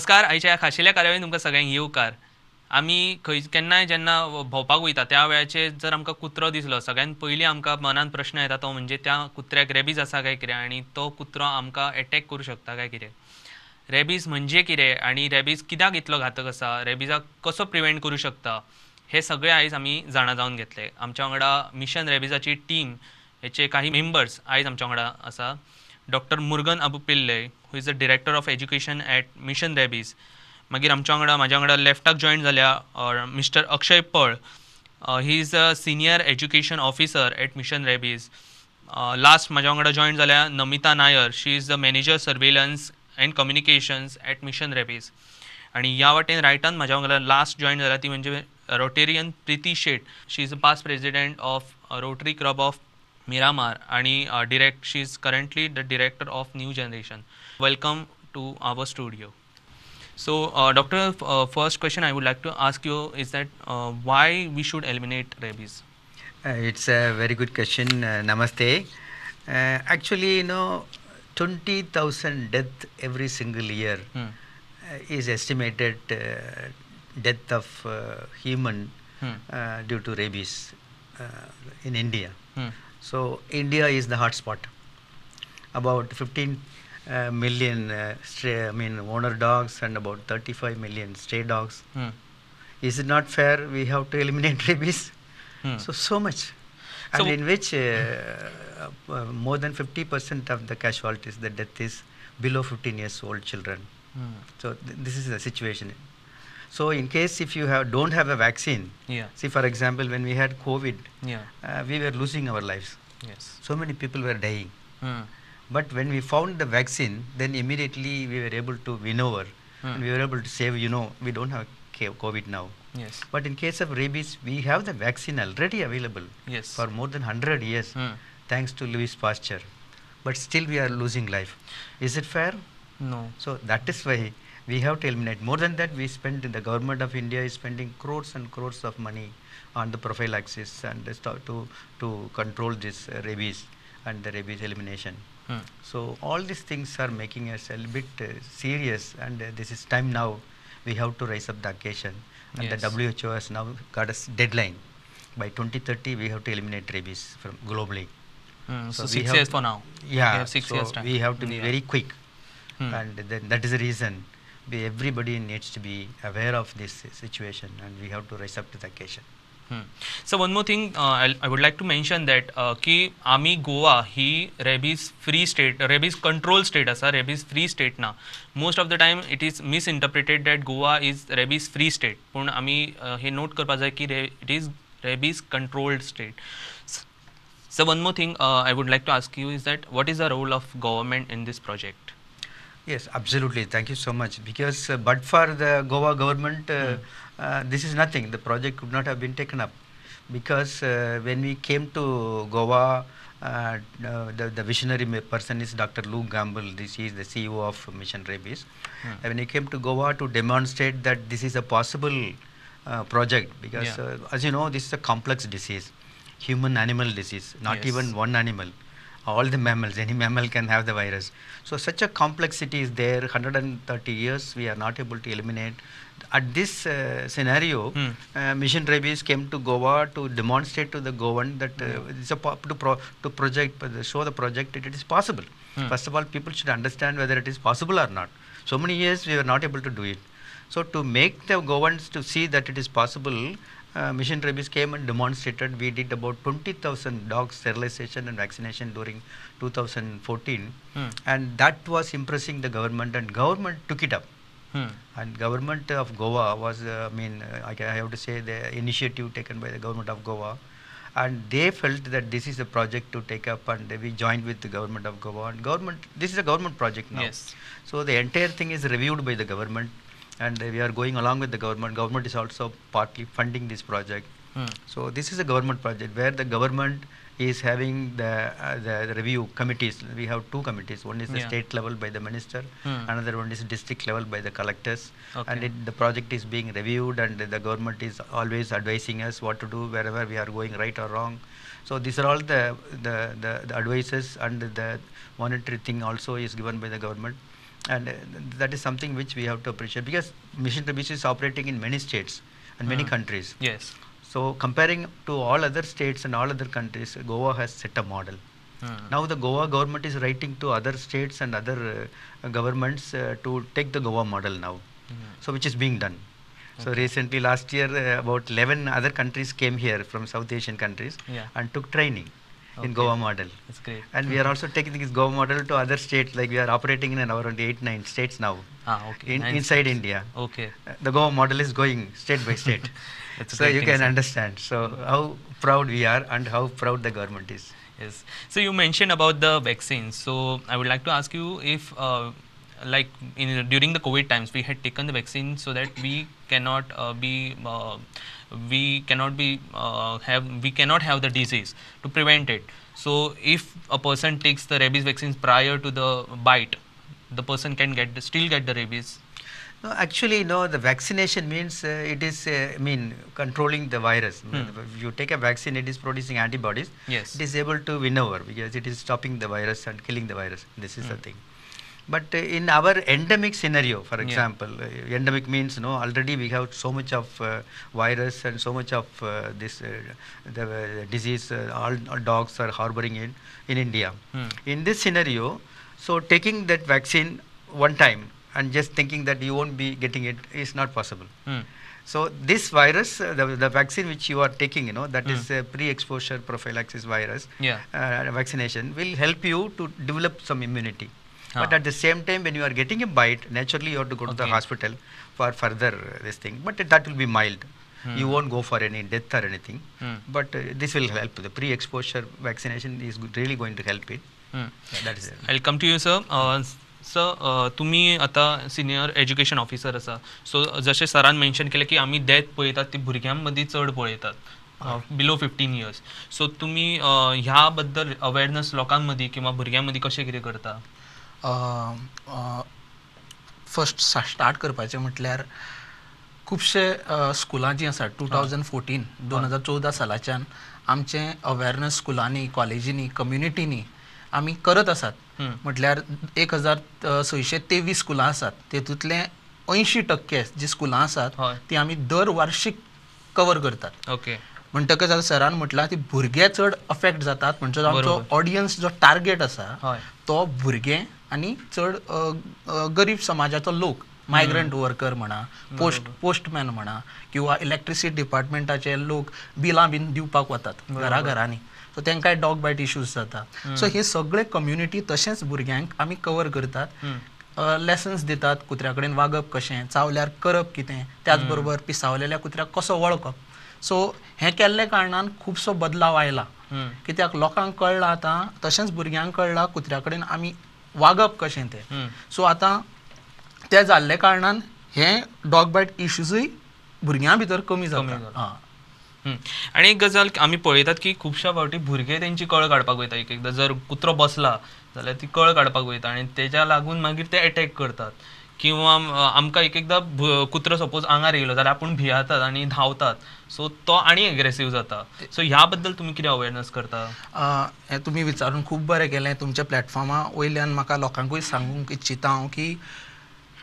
नमस्कार, आयच्या ह्या खाशेल्या कार्यावळीन तुमकां सगळ्यांक येवकार. आमी खंय केन्नाय जेन्ना भोंवपाक वयता त्या वेळाचेर जर आमकां कुत्रो दिसलो, सगळ्यान पयलीं आमकां मनान प्रश्न येता तो म्हणजे त्या कुत्र्याक रेबीज आसा काय कितें आनी तो कुत्रो आमकां एटॅक करूं शकता काय कितें. रेबीज म्हणजे कितें आनी रेबीज कित्याक इतलो घातक आसा, रेबीजाक कसो प्रिवेंट करूं शकता, हे सगळें आयज आमी जाणा जावन घेतले. आमच्या वांगडा मिशन रेबीजाची टीम हेचे काही मेंबर्स आयज आमच्या वांगडा आसा. Doctor Murugan Abu Pillai, who is the director of education at Mission Rabies. मागीर आमच्या वांगडा म्हाज्या वांगडा लेफ्टाक जॉयन जाल्या mister Akshay Pal, he is a senior education officer at Mission Rabies. Last म्हाज्या वांगडा जॉयन जाल्या Namita Nair, she is the manager surveillance and communications at Mission Rabies. आनी ह्या वाटेन रायटान म्हाज्या वांगडा लास्ट जॉयन जाल्या ती म्हणजे Rotarian Preeti Shet, she is a past president of Rotary Club of Miramar आणि direct she is currently the director of New Generation. Welcome to our studio. So doctor, first question I would like to ask you is that why we should eliminate rabies? It's a very good question. Namaste. Actually, you know, 20,000 death every single year is estimated death of human due to rabies in India. So India is the hot spot. About 15 million stray, I mean, owner dogs and about 35 million stray dogs. Is it not fair? We have to eliminate rabies. So much. And so in which more than 50% of the casualties, the death is below 15 years old children. So this is the situation. So in case if you have don't have a vaccine, see for example when we had COVID, we were losing our lives. Yes. So many people were dying. But when we found the vaccine, then immediately we were able to win over and we were able to save, you know, we don't have COVID now. Yes. But in case of rabies, we have the vaccine already available for more than 100 years, thanks to Louis Pasteur. But still we are losing life. Is it fair? No. So that is why we have to eliminate. More than that, we spend, the government of India is spending crores and crores of money on the prophylaxis and to control this rabies and the rabies elimination. So all these things are making us a little bit serious, and this is time now. We have to raise up the occasion, and the WHO has now got a deadline. By 2030, we have to eliminate rabies from globally. So 6 years for now. Yeah, we have 6 years time. We have to be very quick, and then that is the reason everybody needs to be aware of this situation, and we have to rise up to the occasion. So one more thing I would like to mention that ki आमी गोवा ही rabies free state, rabies control state आसा, rabies free state ना. Most of the time it is misinterpreted that Goa is rabies free state, पूण आमी हे note करपा जाय की it is rabies controlled state. So one more thing I would like to ask you is that what is the role of government in this project? Yes, absolutely. Thank you so much. Because but for the Goa government, this is nothing. The project could not have been taken up. Because when we came to Goa, the visionary person is Dr. Luke Gamble. This is the CEO of Mission Rabies. When he came to Goa to demonstrate that this is a possible project, because as you know, this is a complex disease, human-animal disease, not even one animal. All the mammals, any mammal can have the virus. So such a complexity is there, 130 years we are not able to eliminate. At this scenario, Mission Rabies came to Goa to demonstrate to the Goan that it's a to project, show the project that it is possible. First of all, people should understand whether it is possible or not. So many years we were not able to do it. So to make the Goans to see that it is possible, Mission Rabies came and demonstrated. We did about 20,000 dogs sterilization and vaccination during 2014, and that was impressing the government, and government took it up. And government of Goa was, I mean, I have to say the initiative taken by the government of Goa, and they felt that this is a project to take up, and we joined with the government of Goa. And government, this is a government project now. Yes. So the entire thing is reviewed by the government, and we are going along with the government. Government is also partly funding this project. So this is a government project where the government is having the review committees. We have two committees. One is the state level by the minister, another one is district level by the collectors. And the project is being reviewed, and the government is always advising us what to do wherever we are going right or wrong. So these are all the advices, and the monetary thing also is given by the government. And that is something which we have to appreciate, because Mission Rabies is operating in many states and many countries. Yes. So comparing to all other states and all other countries, Goa has set a model. Now the Goa government is writing to other states and other governments to take the Goa model now, so which is being done. So recently last year about 11 other countries came here from South Asian countries and took training in Goa model. That's great. And we are also taking this Goa model to other states, like we are operating in around 8-9 states now. Inside India. Okay. The Goa model is going state by state. So you can understand. So how proud we are and how proud the government is. Yes. So you mentioned about the vaccines. So I would like to ask you if like during the COVID times we had taken the vaccine so that we cannot we cannot have the disease, to prevent it. So if a person takes the rabies vaccines prior to the bite, the person can get still get the rabies. No, actually, no, the vaccination means it is, controlling the virus. If you take a vaccine, it is producing antibodies. Yes. It is able to win over because it is stopping the virus and killing the virus. This is the thing. But in our endemic scenario, for example, endemic means, you know, already we have so much of virus and so much of this the disease, all dogs are harboring in India. In this scenario, so taking that vaccine one time and just thinking that you won't be getting it is not possible. So this virus, the vaccine which you are taking, you know, that is a pre-exposure prophylaxis virus, vaccination will help you to develop some immunity. But at the same time, when you are getting a bite, naturally you have to go to the hospital for further this thing. But that will be mild. You won't go for any death or anything. But this will help. The pre-exposure vaccination is really going to help it. Yeah, that is it. I'll come to you, sir. Sir, तुम्ही आता senior education officer आसा. So जशें सरान mention केलें की आमी death पळयतात ती भुरग्यां मदीं चड पळयतात, बिलो 15 इयर्स. सो तुमी ह्या बद्दल अवेरनस लोकां मदीं किंवा भुरग्यां मदीं कशें कितें करता? फर्स्ट स्टार्ट करपाचें म्हटल्यार खुबशे स्कुलां जीं आसात 2014 2014 सालाच्यान आमचें अवेरनस स्कुलांनी, कॉलेजींनी, कम्युनिटींनी आमी करत आसात. म्हटल्यार 1623 स्कुलां आसात, तेतूंतले 80% जी स्कुलां आसात ती आमी दर वार्षीक कवर करतात. ओके. म्हणटकच आतां सरान म्हटलां ती भुरगे चड अफेक्ट जातात, म्हणजे आमचो ऑडियन्स जो टार्गेट आसा तो भुरगे आनी चड गरीब समाजाचो लोक, मायग्रंट वर्कर म्हणा, पोस्टमॅन म्हणा, किंवा इलेक्ट्रिसिटी डिपार्टमेंटाचे लोक बिलां बीन दिवपाक वतात घरा घरांनी, सो तांकांय डॉग बायट इश्यूज जाता. सो हे सगळे कम्युनिटी तशेंच भुरग्यांक आमी कवर करतात, लेसन्स दितात, कुत्र्या कडेन वागप कशें, चावल्यार करप कितें, त्याच बरोबर पिसावलेल्या कुत्र्याक कसो वळखप. सो हें केल्ल्या कारणान खुबसो बदलाव आयला, कित्याक लोकांक कळ्ळां आतां, तशेंच भुरग्यांक कळ्ळां कुत्र्या कडेन आमी वागप कशें तें. सो आतां तें जाल्ल्या कारणान हे डॉग बायट इश्यूजूय भुरग्यां भितर कमी जाता. आनी एक गजाल आमी पळयतात की खुबश्या फावटी भुरगे तेंची कळ काडपाक वयता. एक एकदां जर कुत्रो बसला जाल्यार ती कळ काडपाक वयता आनी तेज्या लागून मागीर ते एटॅक करतात. किंवा आमकां एक एकदां कुत्रो सपोज आंगार येयलो जाल्यार आपूण भियेतात आनी धांवतात, सो तो आनी एग्रेसीव जाता. सो ह्या बद्दल तुमी कितें अवेरनस करता? हें तुमी विचारून खूब बरें केलें. तुमच्या प्लॅटफॉर्मा वयल्यान म्हाका लोकांकूय सांगूंक इच्छिता हांव की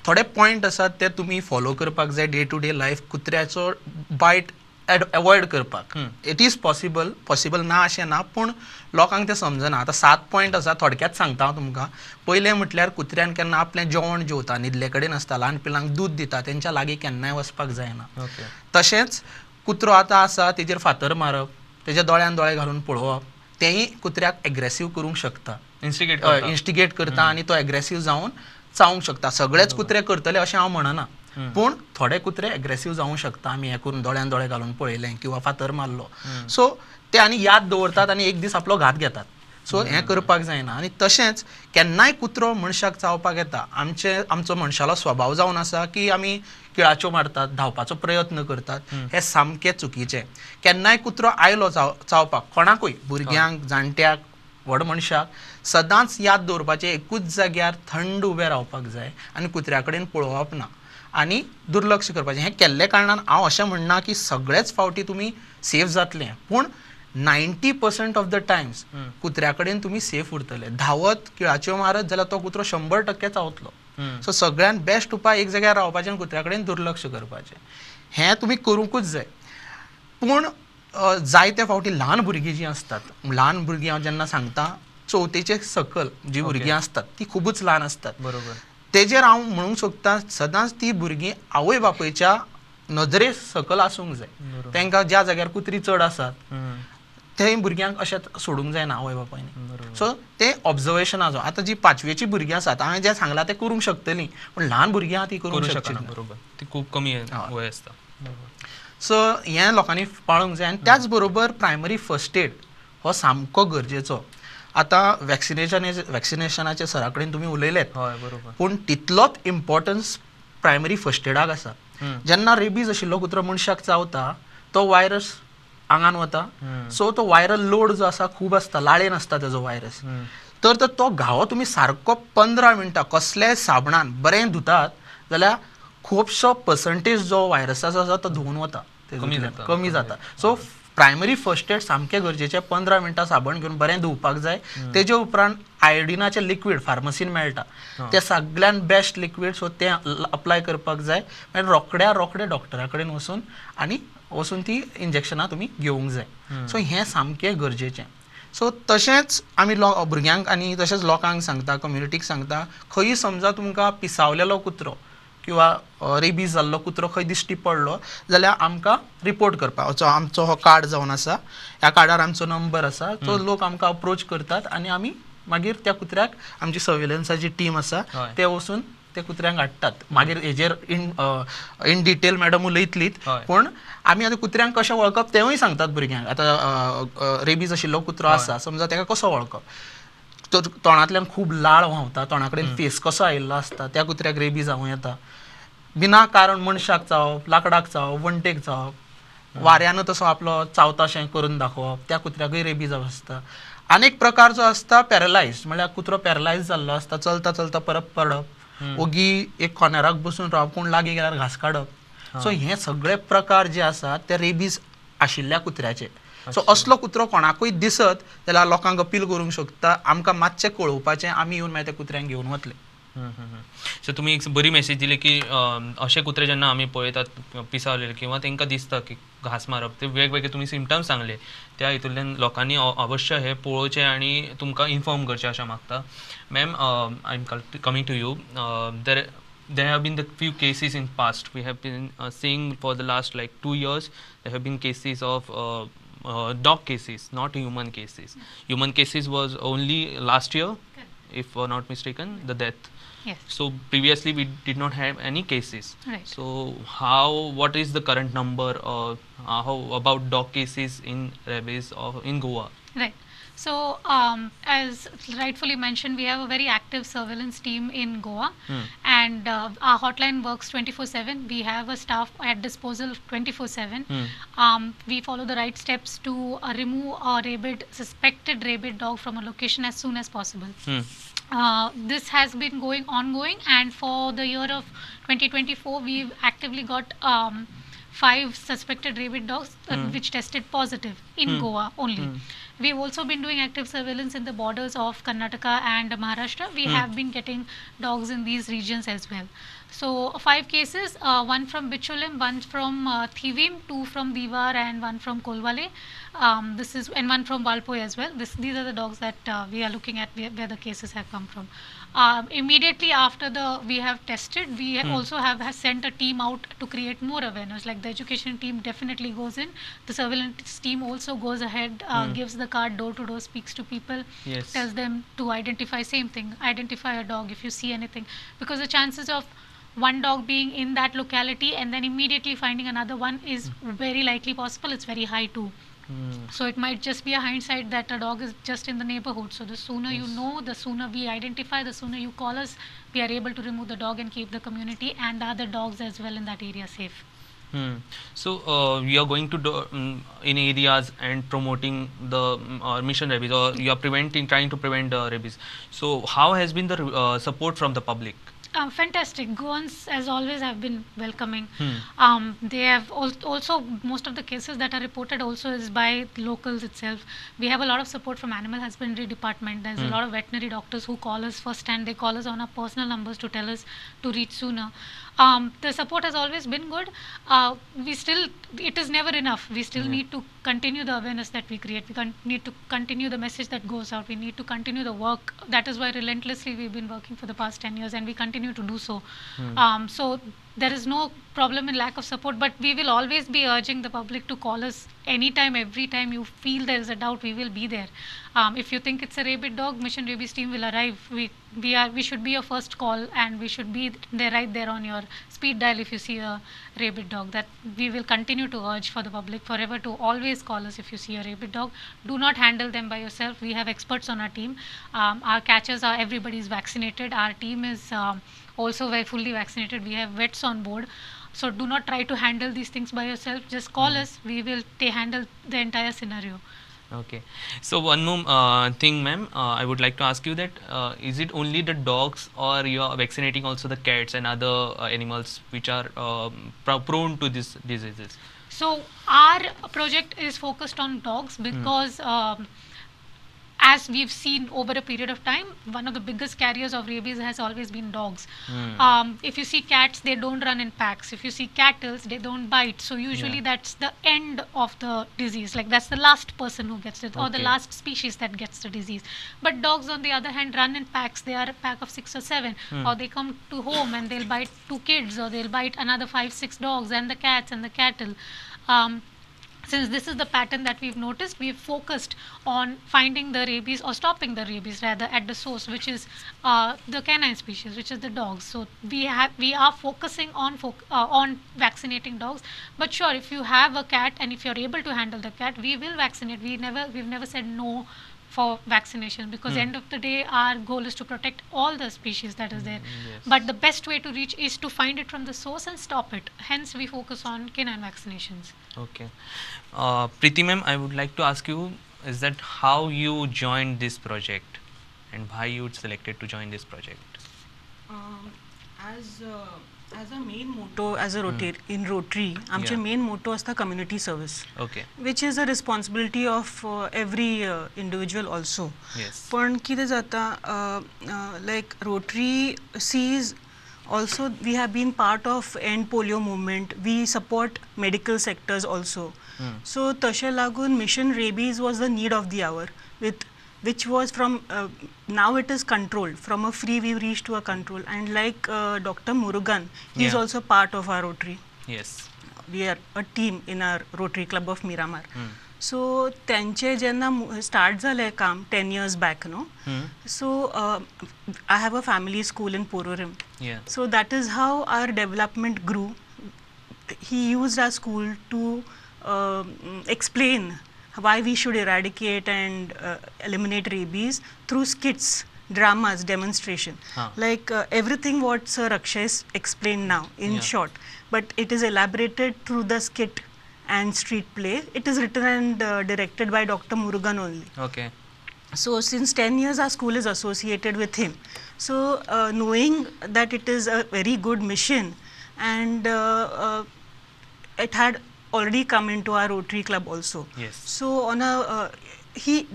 थोडे पॉयंट आसात ते तुमी फॉलो करपाक जाय डे टू डे लायफ, कुत्र्याचो बायट एवॉयड करपाक. It is possible, possible ना अशें ना, पूण लोकांक तें समजना. आतां 7 पॉयंट आसा, थोडक्यात सांगता हांव तुमकां. पयलें म्हटल्यार कुत्र्यान केन्ना आपलें जेवण जेवता, न्हिदले कडेन आसता, ल्हान पिलांक दूद दिता, तेंच्या लागीं केन्नाय वचपाक जायना. तशेंच कुत्रो आतां आसा तेजेर फातर मारप, तेज्या दोळ्यान दोळे घालून पळोवप, तेंय कुत्र्याक एग्रेसीव करूंक शकता, इन्स्टिगेट करता आनी तो एग्रेसीव जावन चावंक शकता. सगळेच कुत्रे करतले अशें हांव म्हणना, पूण थोडे कुत्रे एग्रेसीव जावंक शकता. आमी हें करून दोळ्यान दोळे घालून पळयलें किंवा फातर मारलो, सो ते आनी याद दवरतात आनी एक दीस आपलो घात घेतात. सो हें करपाक जायना. आनी तशेंच केन्नाय कुत्रो मनशाक चावपाक येता. आमचो मनशालो स्वभाव जावन आसा की आमी किळाच्यो मारतात, धांवपाचो प्रयत्न करतात, हें सामकें चुकीचें. केन्नाय कुत्रो आयलो चावपाक कोणाकूय, भुरग्यांक, जाणट्याक, व्हड मनशाक, सदांच याद दवरपाचें एकूच जाग्यार थंड उबें रावपाक जाय आनी कुत्र्या कडेन पळोवप ना आनी दुर्लक्ष करपाचें. हें केल्ल्या कारणान हांव अशें म्हणना की सगळेच फावटी तुमी सेफ जातले, पूण 90% ऑफ the times कुत्र्या कडेन तुमी सेफ उरतले. धांवत किळाच्यो मारत जाल्यार तो कुत्रो 100% चावतलो. सो सगळ्यान बेस्ट उपाय एक जाग्यार रावपाचें आनी कुत्र्या कडेन दुर्लक्ष करपाचें, हें तुमी करूंकूच जाय. पूण जायते फावटी ल्हान भुरगीं जीं आसतात, ल्हान भुरगीं हांव जेन्ना सांगता चवथेचे सकल जी भुरगीं आसतात ती खुबूच ल्हान आसतात. बरोबर. तेजेर हांव म्हणूंक सोदता सदांच ती भुरगीं आवय बापायच्या नदरे सकल आसूंक जाय. तांकां ज्या जाग्यार कुत्री चड आसात थंय भुरग्यांक अशें सोडूंक जायना आवय बापायनी. सो ते ऑब्जर्वेशन आसा. आतां जी पांचवेची भुरगीं आसात हांवें जें सांगलां तें करूंक शकतलीं, पूण ल्हान भुरगीं आहा ती करूंक शकना. बरोबर, ती खूब कमी वय आसता. सो हें लोकांनी पाळूंक जाय. आनी त्याच बरोबर प्रायमरी फर्स्ट एड हो सामको गरजेचो. आतां वॅक्सिनेशनाचे सरा कडेन तुमी उलयलेत, पूण तितलोच इम्पॉर्टन्स प्रायमरी फर्स्ट एडाक आसा. जेन्ना रेबीज आशिल्लो कुत्रो मनशाक चावता तो वायरस आंगान वता, सो तो वायरल लोड जो आसा खूब आसता, लाळेन आसता तेजो वायरस. तर तो घावो तुमी सारको 15 मिनटां कसल्याय साबणान बरें धुतात जाल्यार खुबसो पर्संटेज जो वायरसाचो आसा तो धुवून वता, कमी जाता. सो प्रायमरी फर्स्ट एड सामकें गरजेचें. 15 मिनटां साबण घेवन बरें धुवपाक जाय. तेजे उपरांत आयोडिनाचें लिक्वीड फार्मसीन मेळटा, तें सगळ्यान बेस्ट लिक्वीड, सो तें अप्लाय करपाक जाय. मागीर रोखड्या रोखडे डॉक्टरा कडेन वचून आनी वचून ती इंजेक्शनां तुमी घेवंक जाय. सो हें सामकें गरजेचें. सो तशेंच आमी भुरग्यांक आनी तशेंच लोकांक सांगता, कम्युनिटीक सांगता, खंयी समजा तुमकां पिसावलेलो कुत्रो किंवा रेबीज जाल्लो कुत्रो खंय दिश्टी पडलो जाल्यार आमकां रिपोर्ट करपाक. आमचो हो कार्ड जावन आसा, ह्या कार्डार आमचो नंबर आसा, तो लोक आमकां अप्रोच करतात आनी आमी मागीर त्या कुत्र्याक आमची सर्वेलन्साची टीम आसा ते वचून त्या कुत्र्यांक हाडटात. मागीर हेजेर इन डिटेल मॅडम उलयतलीत, पूण आमी आतां कुत्र्यांक कशें वळखप तेंवूय सांगतात भुरग्यांक. आतां रेबीज आशिल्लो कुत्रो आसा समजा, ताका कसो वळखप? तो तोंडांतल्यान खूब लाळ व्हांवता, तोंडा कडेन फेस कसो आयिल्लो आसता, त्या कुत्र्याक रेबीज जावं येता. बिना कारण मनशाक चावप, लाकडाक चावप, वणटेक चावप, वाऱ्यान तसो आपलो चावता अशें करून दाखोवप, त्या कुत्र्याकूय रेबीज आसता. आनी एक प्रकार जो आसता पॅरलायज, म्हणल्यार कुत्रो पॅरलायज जाल्लो आसता, चलता चलता परत पडप, ओगी एक कॉर्नराक बसून रावप, कोण लागीं गेल्यार घास काडप. सो हे सगळे प्रकार जे आसात ते रेबीज आशिल्ल्या कुत्र्याचे. सो असलो कुत्रो कोणाकूय दिसत जाल्यार लोकांक अपील करूंक शकता, आमकां मातशें कळोवपाचें, आमी येवन मागीर त्या कुत्र्यांक घेवन वतले. सो तुमी एक बरी मेसेज दिली की अशे कुत्रे जेन्ना आमी पळयतात पिसावलेले किंवा तांकां दिसता की घास मारप, ते वेगवेगळे तुमी सिमटम्स सांगले, त्या हितूंतल्यान लोकांनी अवश्य हे पळोवचें आनी तुमकां इन्फॉर्म करचें अशें मागता. Ma'am, I am coming to you. There have been the few cases in past we have been seeing for the last like 2 years. There have been cases of dog cases, not human cases. Human cases was only last year, if not mistaken, the death. Yes. So previously we did not have any cases. Right. So what is the current number or how about dog cases in rabies or in Goa? Right. So as rightfully mentioned, we have a very active surveillance team in Goa, and our hotline works 24/7. We have a staff at disposal 24/7. We follow the right steps to remove a rabid, suspected rabid dog from a location as soon as possible. This has been going ongoing, and for the year of 2024, we've actively got 5 suspected rabid dogs which tested positive in Goa only. We've also been doing active surveillance in the borders of Karnataka and Maharashtra. We have been getting dogs in these regions as well. So 5 cases, 1 from Bicholim, 1 from Thivim, 2 from Diwar and 1 from Kolwale. This is, and 1 from Valpoi as well. These are the dogs that we are looking at where the cases have come from. Immediately after we have tested, we also have sent a team out to create more awareness. Like the education team definitely goes in, the surveillance team also goes ahead, gives the card door to door, speaks to people, tells them to identify, same thing, identify a dog if you see anything, because the chances of one dog being in that locality and then immediately finding another one is very likely possible. It's very high too. So it might just be a hindsight that a dog is just in the neighborhood. So the sooner you know, the sooner we identify, the sooner you call us, we are able to remove the dog and keep the community and the other dogs as well in that area safe. So you are going to do, in areas and promoting the mission rabies, or you are trying to prevent rabies. So how has been the support from the public? Fantastic. Goans, as always, have been welcoming. They have also, most of the cases that are reported also is by locals itself. We have a lot of support from animal husbandry department. There's a lot of veterinary doctors who call us first, and they call us on our personal numbers to tell us to reach sooner. The support has always been good. We still, it is never enough. We still need to continue the awareness that we create. We need to continue the message that goes out. We need to continue the work. That is why relentlessly we've been working for the past 10 years, and we continue to do so. So there is no problem in lack of support, but we will always be urging the public to call us anytime, every time you feel there is a doubt, we will be there. If you think it's a rabid dog, Mission Rabies team will arrive. We should be your first call, and we should be there right there on your speed dial if you see a rabid dog. That we will continue to urge for the public forever to always call us if you see a rabid dog. Do not handle them by yourself. We have experts on our team. Our catchers are, everybody is vaccinated. Our team is also very fully vaccinated. We have vets on board. So do not try to handle these things by yourself. Just call us. We will handle the entire scenario. Okay. So one more thing, ma'am, I would like to ask you that is it only the dogs, or you are vaccinating also the cats and other animals which are prone to these diseases? So our project is focused on dogs because as we've seen over a period of time, one of the biggest carriers of rabies has always been dogs. If you see cats, they don't run in packs. If you see cattle, they don't bite. So usually that's the end of the disease. Like that's the last person who gets it, or the last species that gets the disease. But dogs, on the other hand, run in packs. They are a pack of 6 or 7, or they come to home and they'll bite 2 kids, or they'll bite another 5-6 dogs and the cats and the cattle. Since this is the pattern that we've noticed, we've focused on finding the rabies, or stopping the rabies rather, at the source, which is the canine species, which is the dogs. So we are focusing on vaccinating dogs. But sure, if you have a cat and if you're able to handle the cat, we will vaccinate. We've never said no for vaccination, because end of the day our goal is to protect all the species that is there. But the best way to reach is to find it from the source and stop it. Hence we focus on canine vaccinations. Okay. Preeti ma'am, I would like to ask you is that how you joined this project and why you selected to join this project? As a main motto, as a in Rotary, आमचे main motto असता community service. Okay. Which is a responsibility of every individual also. Yes. पण कितें जाता, like Rotary sees also, we have been part of end polio movement. We support medical sectors also. So तशें लागून Mission Rabies was the need of the hour, with which was from now it is controlled. From a free we reached to a control, and like Dr. Murugan, he is also part of our Rotary. Yes. We are a team in our Rotary Club of Miramar. So त्यांचे जेन्ना start जालें काम 10 years back, no? So I have a family school in Porvorim. Yeah. So that is how our development grew. He used our school to explain why we should eradicate and eliminate rabies through skits, dramas, demonstration. Like everything what Sir Akshay explained now in short, but it is elaborated through the skit and street play. It is written and directed by Dr. Murugan only. Okay. So since 10 years our school is associated with him. So knowing that it is a very good mission, and it had already come into our Rotary Club also. Yes. So on a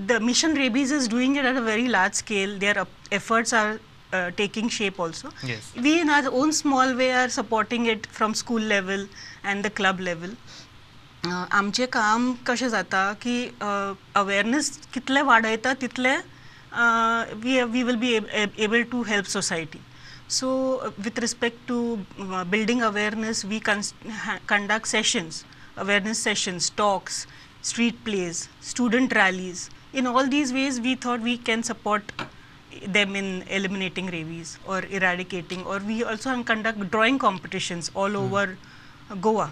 the Mission Rabies is doing it at a very large scale. Their efforts are taking shape also. Yes. We in our own small way are supporting it from school level and the club level. आमचें काम कशें जाता की awareness कितले वाडयता तितले we will be able to help society. So with respect to building awareness, we conduct sessions, awareness sessions, talks, street plays, student rallies. In all these ways, we thought we can support them in eliminating rabies or eradicating, or we also conduct drawing competitions all over Goa.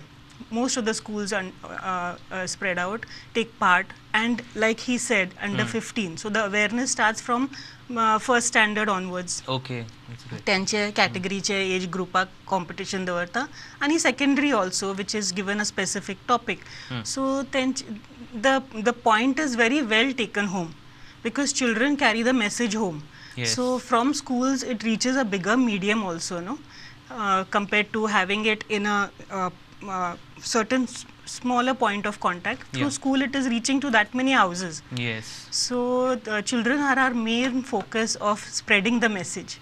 Most of the schools are spread out, take part, and like he said, under 15. So the awareness starts from first standard onwards. Okay, that's great. त्यांचे कॅटेगरीचे as ग्रुपाक competition दवरता आनी secondary also, which is given a specific topic. So तेंचे the point is very well taken home, because children carry the message home. Yes. So from schools it reaches a bigger medium also, no, compared to having it in a certain smaller point of contact. Through school it is reaching to that many houses. Yes. So the children are our main focus of spreading the message.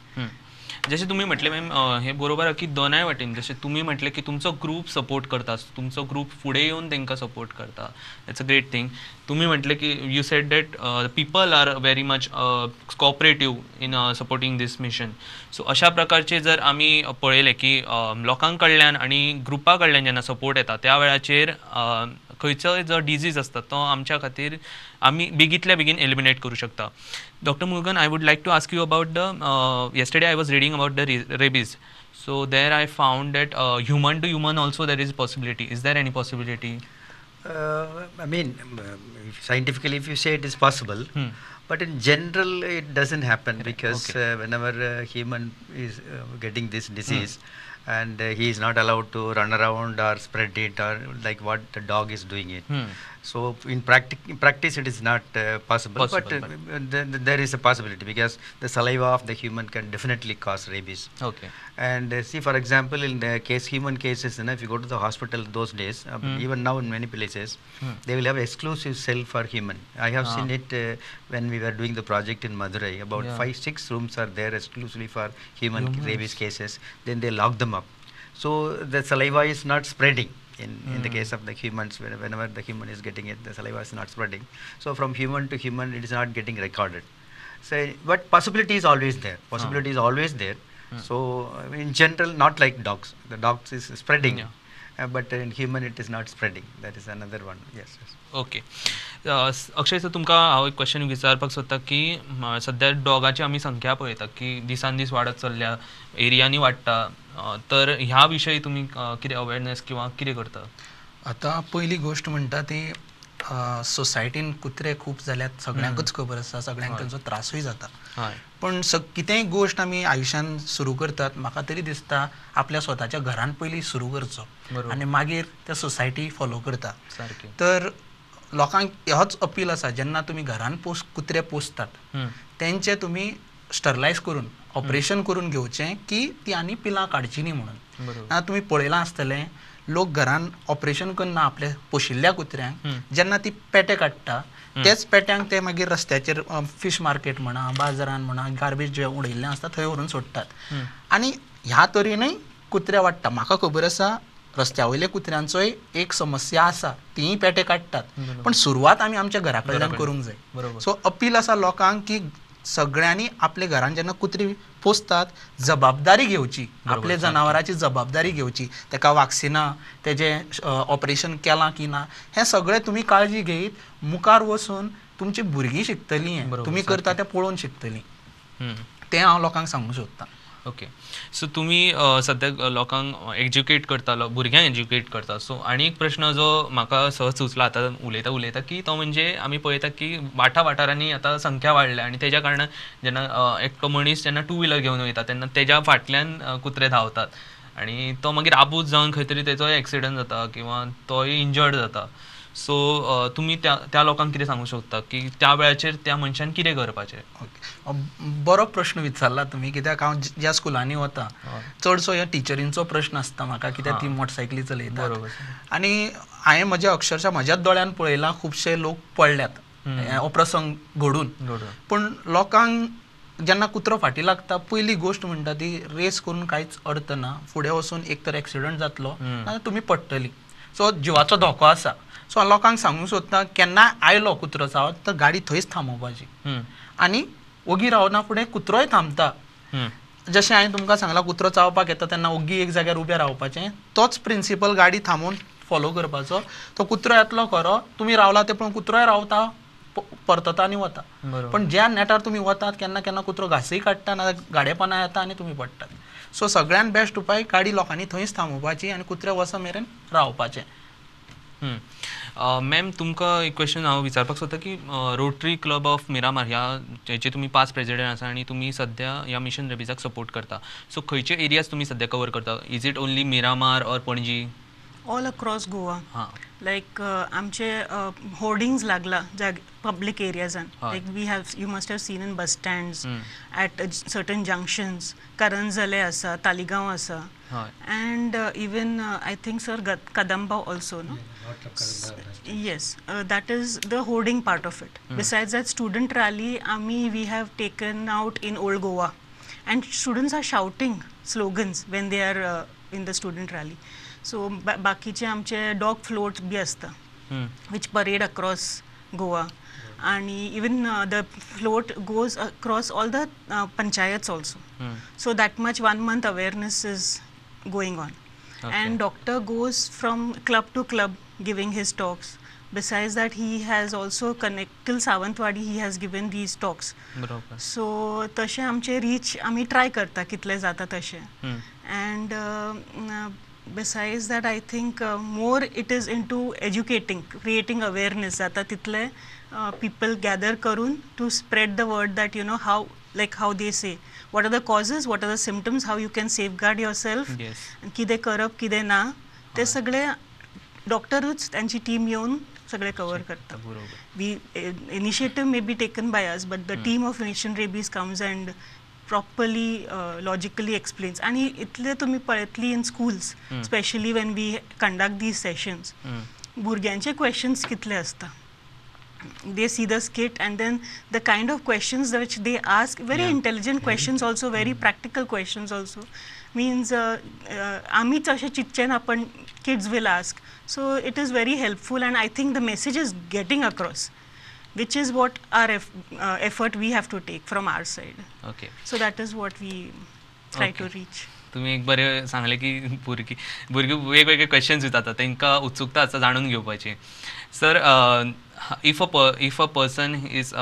जशें तुमी म्हटलें ma'am, हें बरोबर आहा की दोनाय वाटेन जशें तुमी म्हटलें की तुमचो ग्रूप सपोर्ट करता, तुमचो ग्रूप फुडें येवन तांकां सपोर्ट करता, it's a great thing. तुमी म्हटलें की you said that people are very much cooperative in supporting this mission. So अशा प्रकारचे जर आमी पळयलें की लोकां कडल्यान आनी ग्रुपा कडल्यान जेन्ना सपोर्ट येता त्या वेळाचेर खंयचोय जो डिजीज आसता तो आमच्या खातीर आमी बेगींतल्या बेगीन एलिमिनेट करूं शकता. Doctor Murugan, I would like to ask you about the yesterday I was reading about the rabies. So there I found that human to human also there is possibility. Is there any possibility? I mean, scientifically if you say it is possible, but in general it doesn't happen because whenever a human is getting this disease, and he is not allowed to run around or spread it or like what the dog is doing it. So in practice it is not possible, but there is a possibility because the saliva of the human can definitely cause rabies. Okay. And see, for example, in the case human cases, you know, if you go to the hospital those days, even now in many places, they will have exclusive cell for human. I have seen it when we were doing the project in Madurai. About 5-6 rooms are there exclusively for human rabies cases. Then they lock them up. So the saliva is not spreading. In the case of the humans, whenever the human is getting it, the saliva is not spreading. So from human to human, it is not getting recorded. So, but possibility is always there. Possibility is always there. So in general, not like dogs. The dogs is spreading, but in human it is not spreading. That is another one. Yes. Yes. Okay. Akshay sir, तुमकां हांव एक question विचारपाक सोदता की सद्या डॉगाची आमी संख्या पळयता की दिसान दीस वाडत चल्ल्या, एरियांनी वाडटा, तर ह्या विशयी तुमी कितें अवेरनेस किंवा कितें करता? आतां पयली गोश्ट म्हणटा ती सोसायटीन कुत्रे खूब जाल्यात, सगळ्यांकूच खबर आसा, सगळ्यांक तांचो त्रासूय जाता. पण कितेंय गोश्ट आमी आयुश्यान सुरू करतात, म्हाका तरी दिसता आपल्या स्वताच्या घरान पयलीं सुरू करचो आनी मागीर त्या सोसायटी फॉलो करता. तर लोकांक होच अपील आसा, जेन्ना तुमी घरान कुत्रे पोसतात तेंचे तुमी स्टरलायज करून ऑपरेशन करून घेवचें की ती आनी पिलां काडची न्ही म्हणून. ना तुमी पळयलां आसतलें, लोक घरान ऑपरेशन करना आपल्या पोशिल्ल्या कुत्र्यांक, जेन्ना ती पेटे काडटा तेच पेट्यांक ते मागीर रस्त्याचेर फिश मार्केट म्हणा, बाजारान म्हणा, गार्बेज जे उडयल्लें आसता थंय व्हरून सोडटात आनी ह्या तरेनूय कुत्रे वाडटा. म्हाका खबर आसा रस्त्या वयल्या कुत्र्यांचोय एक समस्या आसा, तीय पेटे काडटात, पण सुरवात आमी आमच्या घरा कडल्यान करूंक जाय. सो अपील आसा लोकांक की सगळ्यांनी आपल्या घरान जेन्ना कुत्री पोसतात जबाबदारी घेवची, आपल्या जनावराची जबाबदारी घेवची, तेका वॅक्सिनां, तेजें ऑपरेशन केलां की ना हें सगळें तुमी काळजी घेयत मुखार वचून तुमची भुरगीं शिकतलीं, तुमी करता तें पळोवन शिकतलीं, तें हांव लोकांक सांगूंक सोदतां. ओके, सो तुमी सद्याक लोकांक एज्युकेट करता, भुरग्यांक एज्युकेट करता. सो आनी एक प्रश्न जो म्हाका सहज सुचला आतां उलयता उलयता की तो म्हणजे आमी पळयता की वाठा वाठारांनी आतां संख्या वाडल्या आनी तेज्या कारणान जेन्ना एकटो मनीस जेन्ना टू व्हिलर घेवन वयता तेन्ना तेज्या फाटल्यान कुत्रे धांवतात आनी तो मागीर आबूज जावन खंय तरी तेजोय एक्सिडंट जाता किंवा तोय इंजर्ड जाता. सो तुमी त्या लोकांक कितें सांगूंक शकता की त्या वेळाचेर त्या मनशान कितें करपाचें? ओके, बरो प्रश्न विचारला तुमी, कित्याक हांव ज्या स्कुलांनी वता चडसो ह्या टिचरींचो प्रश्न आसता म्हाका, कित्याक ती मोटरसायकली चलयतात आनी हांवें म्हज्या अक्षरशा म्हज्याच दोळ्यान पळयलां खुबशे लोक पडल्यात हो प्रसंग घडून. पूण लोकांक जेन्ना कुत्रो फाटीं लागता पयली गोश्ट म्हणटा ती रेस करून कांयच अर्थ ना, फुडें वचून एक तर एक्सिडंट जातलो नाजाल्यार तुमी पडटली, सो जिवाचो धोको आसा. सो लोकांक सांगूंक सोदता केन्नाय आयलो कुत्रो चावत तर गाडी थंयच थांबोवपाची आनी ओगी रावना फुडें कुत्रोय थांबता. जशें हांवें तुमकां सांगलां कुत्रो चावपाक येता तेन्ना ओगी एक जाग्यार उबें रावपाचें, तोच प्रिंसिपल गाडी थांबोवन फॉलो करपाचो. तो कुत्रो येतलो खरो, तुमी रावला ते पण कुत्रोय रावता, परतता आनी वता. पण ज्या नेटार तुमी वतात केन्ना केन्ना कुत्रो घासूय काडटा ना गाडेपणां येता आनी तुमी पडटात. सो सगळ्यान बेस्ट उपाय गाडी लोकांनी थंयच थांबोवपाची आनी कुत्रे वचो मेरेन रावपाचें. मॅम, तुमकां एक क्वेश्चन हांव विचारपाक सोदता की रोटरी क्लब ऑफ मिरामार ह्या हेचे तुमी पास्ट प्रेजिडेंट आसा आनी तुमी सद्या ह्या मिशन रेबीजाक सपोर्ट करता. सो खंयचे एरियाज तुमी सद्या कवर करता? Is it only Miramar or Panaji? All across Goa. हां. लायक आमचे होर्डिंग्स लागला जाग पब्लीक एरियाजान. हय. Like we have, you must have seen in bus stands, at certain junctions, Karanzalem आसा, तालिगांव आसा, हय. And even I think sir Kadamba also, no? Yes, that is the hoarding part of it. Besides that, student rally आमी we have taken out in Old Goa, and students are shouting slogans when they are in the student rally. So बाकीचे आमचे dog float बी आसता, which parade across Goa, आणि even the float goes across all the panchayats also. So that much 1 month awareness is going on. And doctor goes from club to club giving his talks. Besides that, he has also connect till Sawantwadi, he has given these talks. बरोबर. So तशें आमचे rich आमी try करता कितले जाता तशें. And besides that, I think more it is into educating, creating awareness जाता तितले people gather करून to spread the word that you know how, like how they say, what are the causes, what are the symptoms, how you can safeguard yourself, कितें करप कितें ना ते सगळे डॉक्टरूच त्यांची टीम येवन सगळे कवर करता. बरोबर. We initiative may be taken by us, but the team of Nation Rabies comes and properly logically explains. आणि इतले तुमी पळयतली in schools, specially when we conduct these sessions, भुरग्यांचे क्वेश्चन्स कितले आसता. They see the skit and then the kind of questions which they ask, very intelligent questions also, very practical questions also. Means आमीच अशें चिंतचें ना, पण kids will ask. So it is very helpful, and I think the message is getting across, which is what our effort we have to take from our side. Okay. So that is what we try to reach. तुम्ही एक बरें सांगलें की भुरगीं भुरगीं वेगवेगळे questions विचारतात, तांकां उत्सुकता आसता जाणून घेवपाची. Sir, if a person is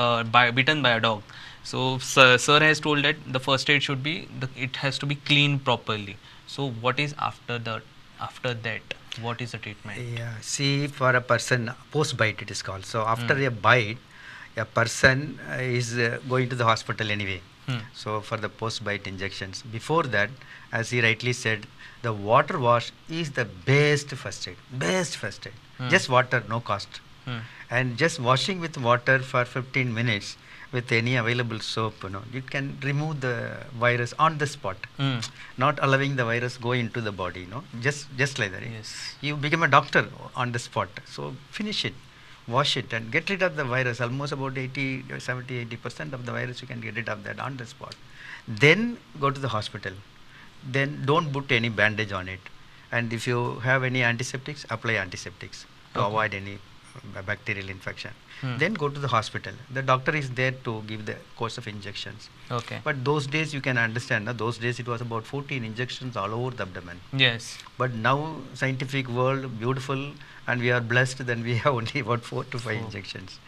bitten by a dog, so sir has told that the first aid should be it has to be clean properly. So what is after the after that, what is the treatment? Yeah, see, for a person post bite it is called. So after a bite, a person is going to the hospital anyway. So for the post bite injections, before that, as he rightly said, the water wash is the best first aid. Best first aid. Just water, no cost. And just washing with water for 15 minutes with any available soap, you know, you can remove the virus on the spot, not allowing the virus go into the body, you know, just like that. Yes. You become a doctor on the spot. So finish it, wash it, and get rid of the virus. Almost about 80, 70, 80% of the virus you can get rid of that on the spot. Then go to the hospital. Then don't put any bandage on it. And if you have any antiseptics, apply antiseptics to avoid any bacterial infection. Then go to the hospital. The doctor is there to give the course of injections. Okay. But those days you can understand, na, those days it was about 14 injections all over the abdomen. Yes. But now scientific world, beautiful, and we are blessed, then we have only about 4 to 5 injections.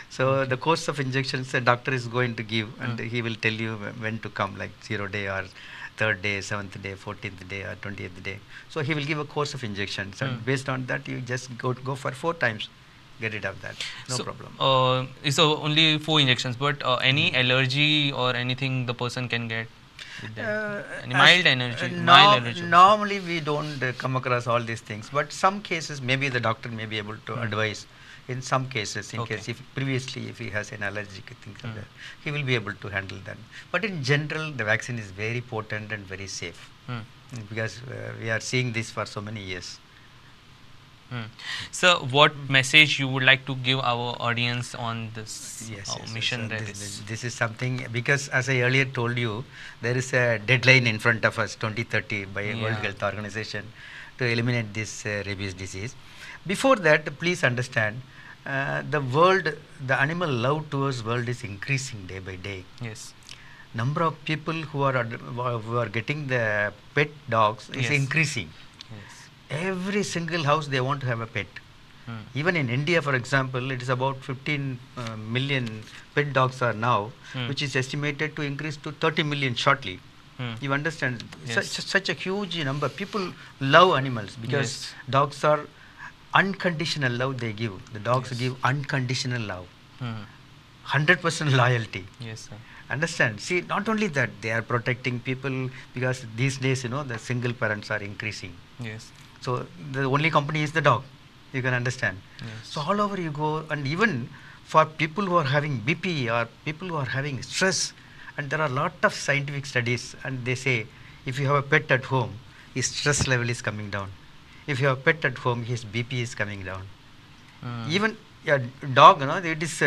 So the course of injections the doctor is going to give, and he will tell you when to come, like 0 day or 3rd day, 7th day, 14th day or 20th day. So he will give a course of injections, and based on that you just go for 4 times. Get rid of that, no so, problem. So only 4 injections, but any allergy or anything the person can get with that? Any mild energy, mild allergy. Normally we don't come across all these things, but some cases maybe the doctor may be able to advise. In some cases, in case if previously if he has an allergic thing like that, he will be able to handle that. But in general, the vaccine is very potent and very safe, because we are seeing this for so many years. So, what message you would like to give our audience on this mission? Yes, this is something, because as I earlier told you, there is a deadline in front of us, 2030 by World Health Organization, to eliminate this rabies disease. Before that, please understand, the world, the animal love towards world is increasing day by day. Yes. Number of people who are getting the pet dogs is increasing. Yes. Every single house they want to have a pet. Even in India, for example, it is about 15 million pet dogs are now, which is estimated to increase to 30 million shortly. You understand? Yes. Such a huge number. People love animals because dogs are unconditional love they give. The dogs give unconditional love. 100% loyalty. Yes, sir. Understand? See, not only that, they are protecting people, because these days, you know, the single parents are increasing. Yes. So the only company is the dog, you can understand. Yes. So all over you go, and even for people who are having BP or people who are having stress, and there are a lot of scientific studies, and they say if you have a pet at home, his stress level is coming down. If you have a pet at home, his BP is coming down. Even a dog, you know, it is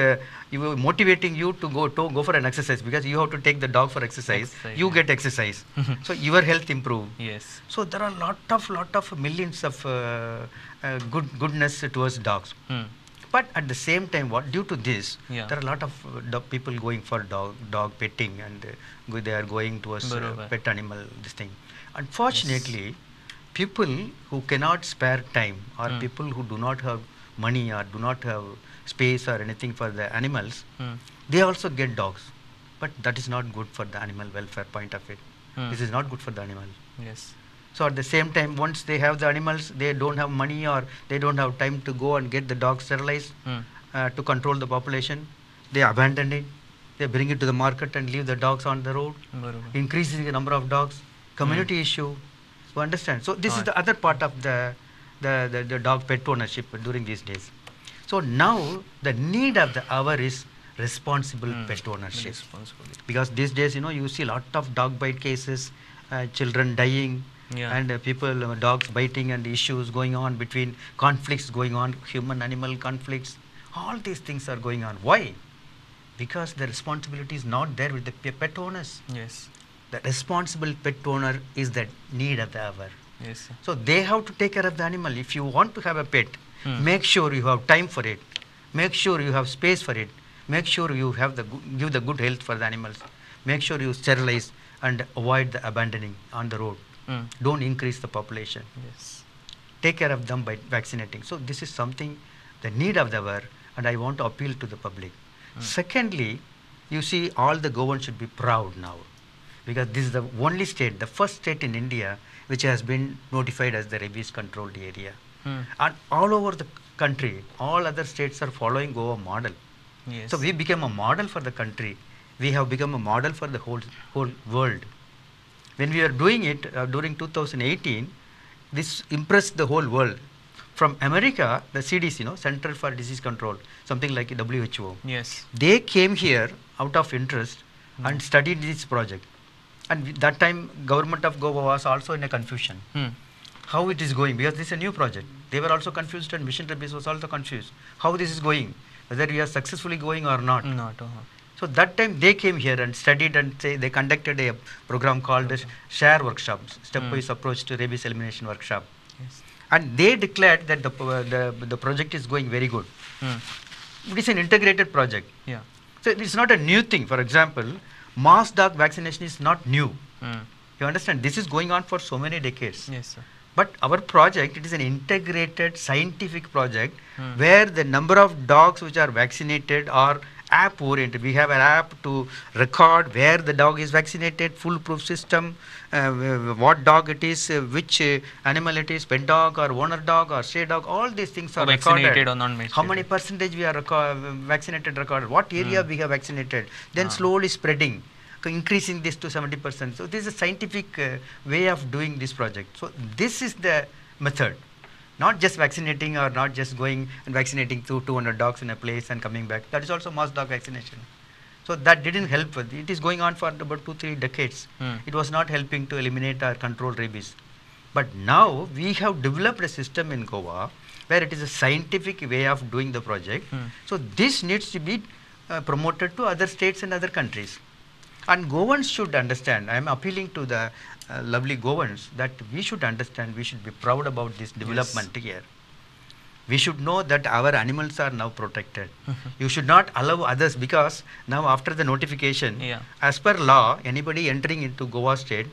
you are motivating you to go for an exercise, because you have to take the dog for exercise. You get exercise, so your health improve. Yes. So there are lot of millions of goodness towards dogs. But at the same time, what due to this, there are a lot of people going for dog petting, and they are going towards pet animal, this thing. Unfortunately, people who cannot spare time, or people who do not have money or do not have space or anything for the animals, they also get dogs. But that is not good for the animal welfare point of it. This is not good for the animal. Yes. So at the same time, once they have the animals, they don't have money or they don't have time to go and get the dog sterilized to control the population. They abandon it. They bring it to the market and leave the dogs on the road, increasing the number of dogs. Community issue. You understand? So this is the other part of the dog pet ownership during these days. So now the need of the hour is responsible pet ownership. Because these days, you know, you see a lot of dog bite cases, children dying, and people, dogs biting, and issues going on between conflicts going on, human-animal conflicts. All these things are going on. Why? Because the responsibility is not there with the pet owners. Yes. The responsible pet owner is the need of the hour. Yes. So they have to take care of the animal. If you want to have a pet, make sure you have time for it. Make sure you have space for it. Make sure you have the give the good health for the animals. Make sure you sterilize and avoid the abandoning on the road. Don't increase the population. Yes. Take care of them by vaccinating. So this is something, the need of the hour, and I want to appeal to the public. Secondly, you see, all the Goans should be proud now, because this is the only state, the first state in India, which has been notified as the rabies controlled area. And all over the country, all other states are following Goa model. Yes. So we became a model for the country. We have become a model for the whole world. When we are doing it during 2018, this impressed the whole world. From America, the CDC, you know, Center for Disease Control, something like WHO. Yes. They came here out of interest and studied this project. And that time, government of Goa was also in a confusion. How it is going, because this is a new project. They were also confused, and Mission Rabies was also confused. How this is going, whether we are successfully going or not. So that time they came here and studied, and say they conducted a program called the SHARE workshop, Stepwise Approach to Rabies Elimination Workshop. Yes. And they declared that the project is going very good. It is an integrated project. Yeah. So it is not a new thing. For example, mass dog vaccination is not new. You understand? This is going on for so many decades. Yes, sir. But our project, it is an integrated scientific project where the number of dogs which are vaccinated are app oriented. We have an app to record where the dog is vaccinated, foolproof system, what dog it is, which animal it is, pet dog or owner dog or stray dog, all these things are vaccinated recorded. Or non-vaccinated. How many percentage we are vaccinated recorded, what area we have vaccinated, then slowly spreading, increasing this to 70%. So this is a scientific way of doing this project. So this is the method. Not just vaccinating or not just going and vaccinating 200 dogs in a place and coming back. That is also mass dog vaccination. So that didn't help. It is going on for about 2-3 decades. It was not helping to eliminate or control rabies. But now we have developed a system in Goa where it is a scientific way of doing the project. So this needs to be promoted to other states and other countries. And Goans should understand, I am appealing to the lovely Goans that we should understand, we should be proud about this development here. We should know that our animals are now protected. You should not allow others, because now after the notification, as per law, anybody entering into Goa state,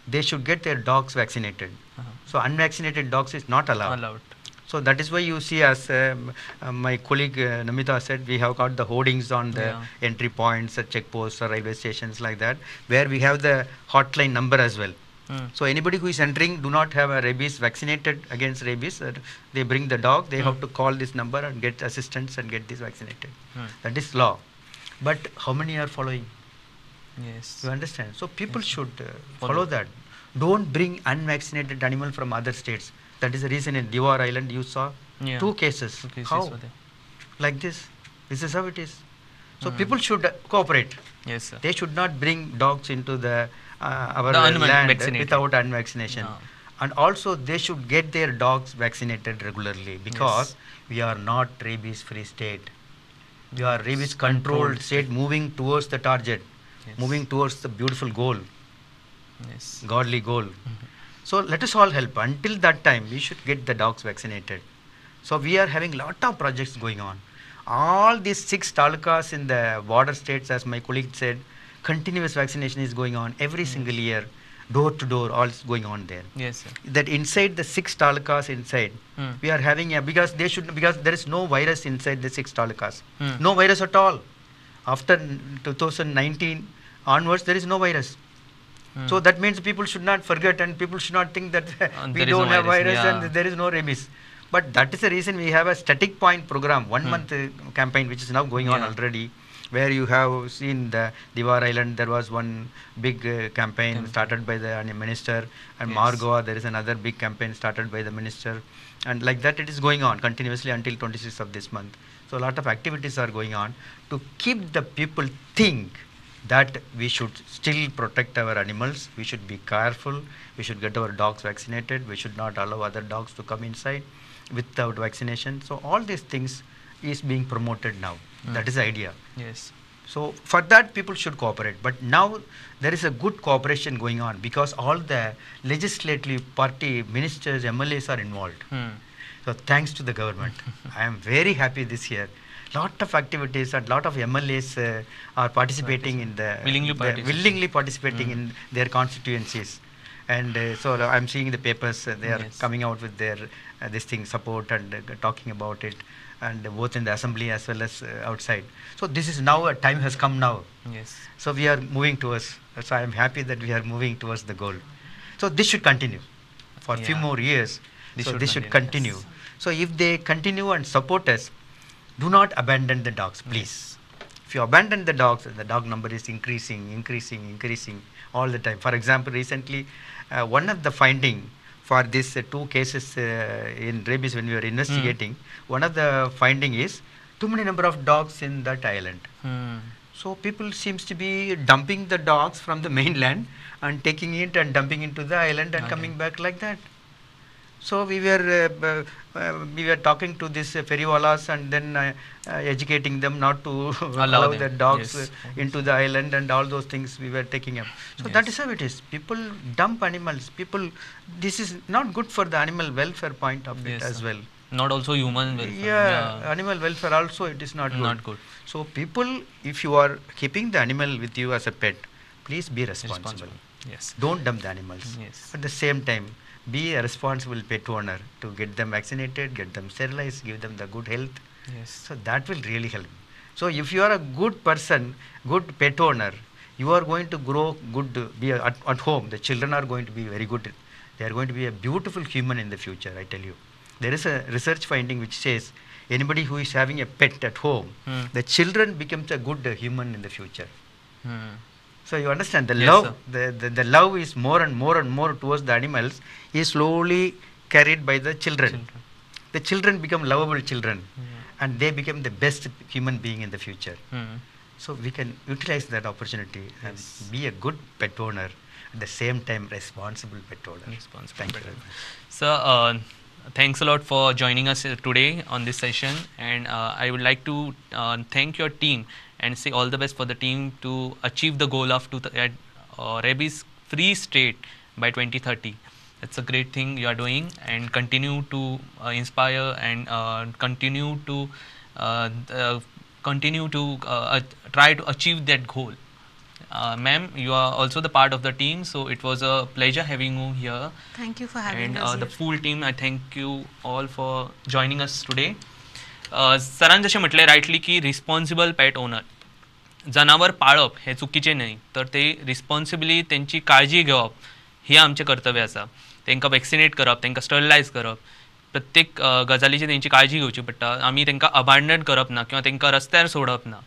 they should get their dogs vaccinated. So unvaccinated dogs is not allowed. So that is why you see, as my colleague Namita said, we have got the hoardings on the entry points, checkposts or railway stations like that, where we have the hotline number as well. So anybody who is entering do not have a rabies vaccinated against rabies, they bring the dog, they have to call this number and get assistance and get this vaccinated. That is law. But how many are following? Yes. You understand? So people should follow that. Don't bring unvaccinated animal from other states. That is the reason in Diwar Island you saw 2 cases. 2 cases. How? Like this. This is how it is. So people should cooperate. Yes, sir. They should not bring dogs into the our land without unvaccination. No. And also they should get their dogs vaccinated regularly, because we are not rabies free state. We are rabies controlled state, moving towards the target, moving towards the beautiful goal, godly goal. So let us all help. Until that time, we should get the dogs vaccinated. So we are having lot of projects going on. All these 6 talukas in the border states, as my colleague said, continuous vaccination is going on every single year, door to door, all is going on there. Yes, sir. That inside the 6 talukas inside, we are having a, because they should, because there is no virus inside the 6 talukas, no virus at all. After 2019 onwards, there is no virus. So that means people should not forget, and people should not think that we don't have virus and there is no rabies. But that is the reason we have a static point program, 1 month campaign, which is now going on already, where you have seen the Diwar Island, there was one big campaign started by the minister, and Margoa, there is another big campaign started by the minister, and like that it is going on continuously until 26th of this month. So a lot of activities are going on to keep the people think that we should still protect our animals, we should be careful, we should get our dogs vaccinated, we should not allow other dogs to come inside without vaccination. So all these things is being promoted now. That is the idea. Yes. So for that people should cooperate. But now there is a good cooperation going on, because all the legislative party ministers, MLAs are involved. So thanks to the government. I am very happy this year. Lot of activities and lot of MLAs are participating in the willingly participating in their constituencies. And so I'm seeing the papers, they are coming out with their this thing, support, and talking about it, and both in the assembly as well as outside. So this is now, a time has come now. Yes. So we are moving towards, so I am happy that we are moving towards the goal. So this should continue for a few more years. This should continue. Yes. So if they continue and support us, do not abandon the dogs, please. If you abandon the dogs, the dog number is increasing, increasing, increasing all the time. For example, recently, one of the finding for these 2 cases in rabies when we were investigating, one of the finding is too many number of dogs in that island. So people seems to be dumping the dogs from the mainland and taking it and dumping into the island and coming back like that. So we were talking to these ferrywalas and then educating them not to allow the dogs into the island and all those things we were taking up. So that is how it is. People dump animals. People, this is not good for the animal welfare point of it as well. Not also human welfare. Yeah, animal welfare also it is not good. Not good. So people, if you are keeping the animal with you as a pet, please be responsible. Yes. Don't dump the animals. Yes. At the same time, be a responsible pet owner to get them vaccinated, get them sterilized, give them the good health. Yes. So that will really help. So if you are a good person, good pet owner, you are going to grow good, be at home. The children are going to be very good. They are going to be a beautiful human in the future, I tell you. There is a research finding which says anybody who is having a pet at home, the children becomes a good human in the future. So you understand the love, the love is more and more and more towards the animals is slowly carried by the children. The children become lovable children and they become the best human being in the future. So we can utilize that opportunity and be a good pet owner, at the same time responsible pet owner. Responsible. Thank you very much. Sir, thanks a lot for joining us today on this session, and I would like to thank your team and say all the best for the team to achieve the goal of rabies free state by 2030. That's a great thing you are doing, and continue to inspire and continue to try to achieve that goal. Ma'am, you are also the part of the team, so it was a pleasure having you here. Thank you for having us. And the full team, I thank you all for joining us today. सरान जशें म्हटलें rightly की responsible pet owner, जनावर पाळप हें चुकीचें न्हय, तर ते रिस्पॉन्सिबली तेंची काळजी घेवप हें आमचें कर्तव्य आसा. तेंकां वॅक्सिनेट करप, तेंकां स्टरलायज करप, प्रत्येक गजालीची तेंची काळजी घेवची पडटा. आमी तेंकां अबांडन करप ना किंवा तेंकां रस्त्यार सोडप ना.